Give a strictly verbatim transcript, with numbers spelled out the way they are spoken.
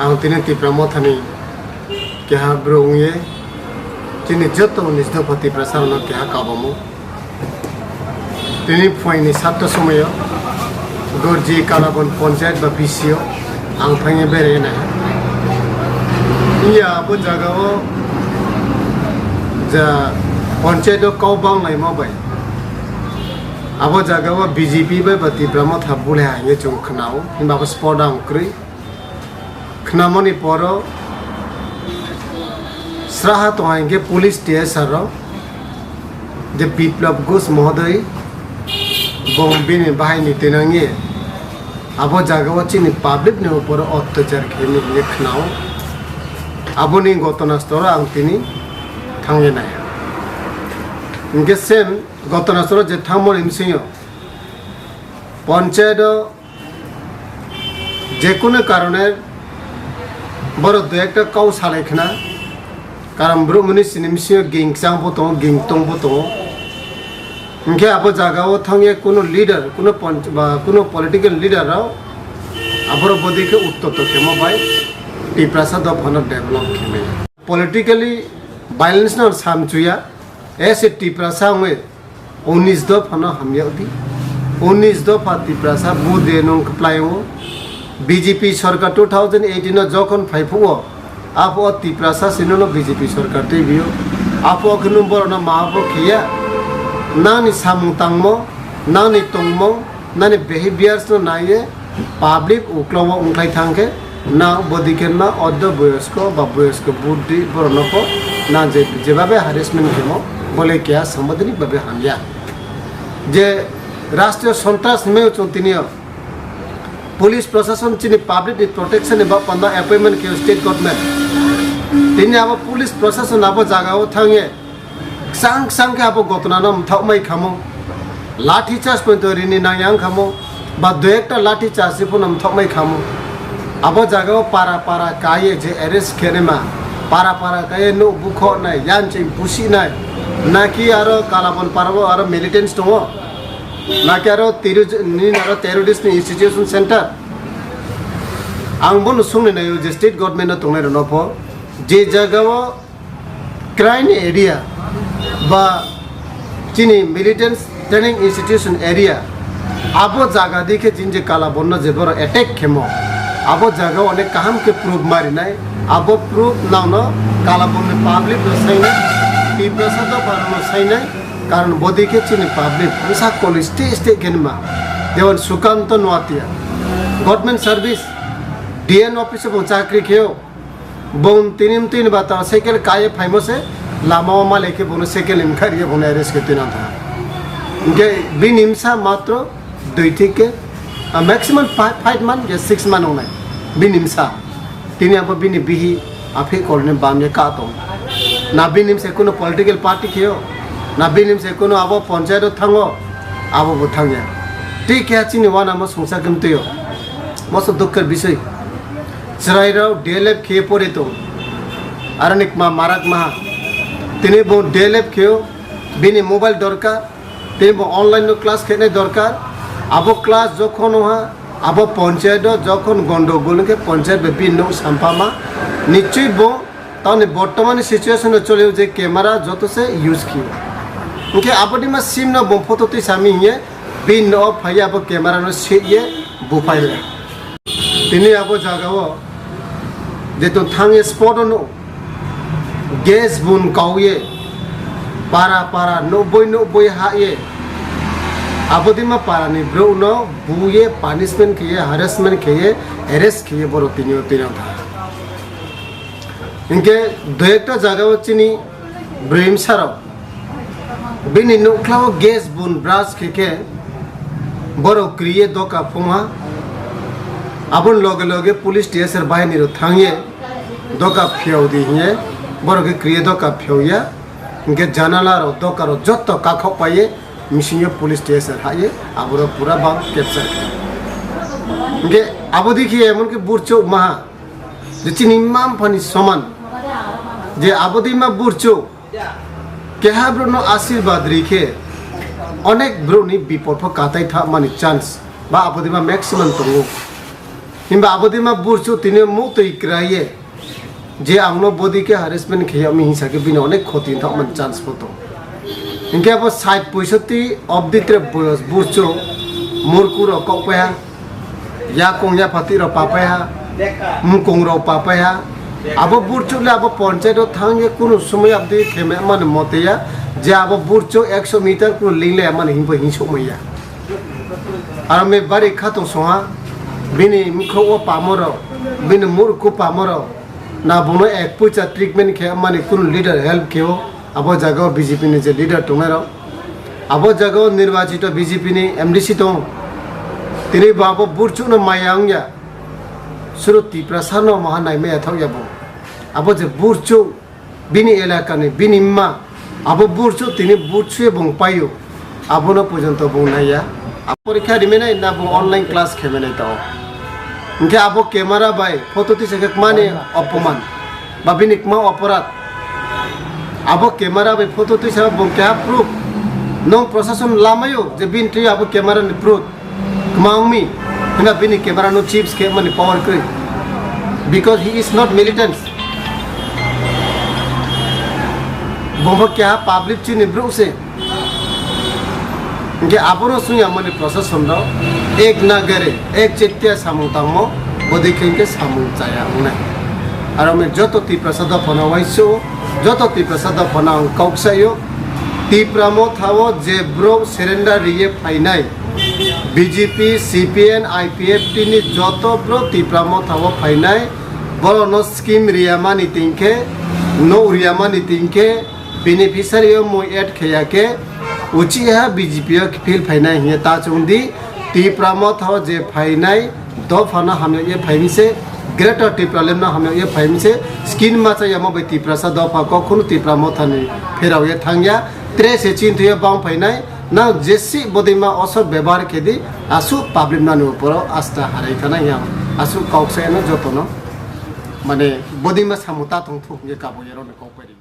Ang tini Tipra Mothani keha bwrwi wngwi chini joto unis dopha Tiprasa rokno keha kabomo. Tini phuaini satta somoio Gorji Kalabon Panchayat ba B C O ang thangwi berai nai. Iya abo jagao ja panchayat o kau bang laima bai. Abo jagao B J P bai ba Tipra Motha bulai hai hinwi chwng khnao, himba abo spot ang kwrwi. Khnamani poro sraha tong hai hwnkhe police T S R o je Biplab Ghosh mohoday bong bini bahaini tenangye abo jagao chini public ni uporo otyachar khaimani hinwi khnao. Aboni gotona storo ang tini thangwi nai. Hwnkhe same gotona storo je thangmani bisingo panchayat o jekunu karone borok dui ekta kau salai khna, karon borok mani sini bisingo ging kchang bo tongo, ging tong bo tongo. Hwnkhe abo jagao thangya kunu leader, kunu pon-, ba kunu political leader rok aborok bodi khe uttoto khemo bai Tiprasa dophano develop khemaya. Politically violence no samchuya, as a Tiprasa wngwi unis dopha no hamya di. Unis dopha Tiprasa bu de nung kwplai o. B J P sarkar two thousand eighteen o jokhon phai phuo, apho o Tiprasa sino no B J P sarkar tei bio. Apho kheno borok no ma bo khiya. Nang ni samung tangmo, nang ni tongmung, nang ni behaviors no naiye public uklo o wngkhlai thang khe, na bodi khe na oddo boyosko ba boyosko buddhi borok no pho na je, jebabe harassment khemo bole keha sambodini babe hamya. Je rashtriyo sontras hinwi chwng tini o police proshashon chini public ni protection ni bap panda appointment khe state government. Tini abo police proshashon abo jaga o thangye ksang ksang khe abo gotona no mthok mai khamo. Lathi charge poito rini nang yang khamo. Ba dui ekta lathi charge phano mthok mai khamo. Abo jaga o para para kaiye je arrest khenema. Para para kaiye no bukho nai, yan ching busi nai. Naki aro Kalabon para o aro militants tongo. Naki aro terrorist ni, aro terrorist ni institution center. Ang bono sungni naio je state government no tongnai rokno pho, je jaga o crime area ba chini militant training institution area, abo jaga di khe chini je Kalabon no je borok attack khemo, abo jaga o onek kaham khe proof marinai, abo proof nangno Kalabon ni public no sainai, Tiprasa dopha no sainai. Karon bodi khe chini public bwsa koli state state khe nima. Jemon Sukanto Noatia, government service, D N office o bo chakri kheo. Bong tinim tin ba ta cycle kaiye phaimo se lama o male khe bono cycle ni mkhari bono arrest khe tina tha. Hingke bini msa matro dui thik khe, ah, maximum five, five month ya six month wngnai bini msa. Tini abo bini bihi aphi kolni bamya ka tong. Na bini mse kuno political party kheo, na bini mse kuno abo panchayat o thango, abo bo thangya. Ti khe chini wana mo songsa khe mtio. Moso dukher bisoi. Chwrairok D L F khe pore tong. Aroni kma marak maha. Tini bo D L F kheo, bini mobile dorkar. Tei bo online no class khenai dorkar. Abo class jokhon oha, abo panchayat o jokhon gondogol hwnkhe panchayat bai bini nok sampama. Nichoi bo tamni bortomani situation o chole je camera joto se use khiyo. Hwnkhe aboni ma sim no bo photo twi sami hiye bini no phaiya abo camera no seiye buphai. Tini abo jaga o jeto thangye spot o no gas bun kauye para para noboi noboi haye abodima para ni bro no buye punishment khiye harassment khiye arrest khiye borok tini o tini o tha. Hingke dui ekta jaga o chini bwrwimsa rok bini nukla o gas bun brush khe khe borok kriye doka phungha. Aboni loge loge police T S R bahini rok thangye doka phiyao di hinye borok khe kriye doka phiyao ya. Hingke janala rok doka rok jotto kakhok paiye misingo police T S R haye aborok pura bang capture khe. Hingke abodi khe emon khe burchuk maha je chini mma mpha ni soman je abodi ma burchuk keha borok no ashirbad ri khe onek borok ni bipod pho katai tha mani chance ba abodi ma maximum tongo. Himba abodima burchu tini muktwi kwraiye je angno body khe harassment khe yami hinsa khe bini onek khoti thok man chance poto. Hinkhe abo sait poisoti obdi tre boyos burchu murku rok kok paiha, yakung yaphati rok papai ha, mukung rok papai ha. Abo burchu le abo ponchai do thangye kunu sumui abdi kheme mani moteya je abo burchu ekso meter kunu lingle mani himbo hinsuk maya. Aro me bari khatung songha, bini mukhrok o pamoro, bini murku pamoro, na bono ek puisa treatment khe mani kunu leader help khe o, abo jaga o B J P ni je leader tongnai rok, abo jaga o nirbachito B J P ni M D C tong, tini bo abo burchuk no maya wngya, suru Tiprasa no moha naimaya thok ya bo, abo je burchuk, bini elakani, bini mma, abo burchu tini burchu bung paio, abono porjonto bung naiya. Abo porikha rimenai na bung online class khemenai tao. Hinkhe abo camera bai photo tisa khe kmani opoman, ba bini kma oporad. Abo camera bai photo tisa bung keha proof. Nong prosason lamayo je bini twi abo camera ni proof. Kwma wngmi, hwnba bini camera no chips khe mani power kwrwi. Because he is not militant. Bongbo keha public chini brouh se. Hinkhe abono swngya mani prosason rok ek na gare, ek chetya samung tangmo, bodei khe hinkhe samung chaya wngnai. Aro me joto Tiprasa dophano wainsu, joto Tiprasa dophano ang kok sayo. Tipra Motha o je brouh surrender riye phainai, B J P, C P M, I P F T ni joto brouh Tipra Motha o phainai, borokno scheme riyamani tingkhe, nok riyamani tingkhe, beneficiary o mui add khaiya khe, uchiha B J P o phil phainai hinya ta chwng di, Tipra Motha o je phainai, dophano hamyakye phaimse, Greater Tipraland no hamyakye phaimse, skin machayamo bai Tiprasa dopha kok khunu Tipra Mothani pheraoye thangya, tre se chinthuye bang phainai, nang jesi bodima osor bebhar khedi, asuk public nani uporo asta harai khana yang, asuk kok se no jotono, mane bodima samu ta thong thuk ye kabo ye roni kok bai ri.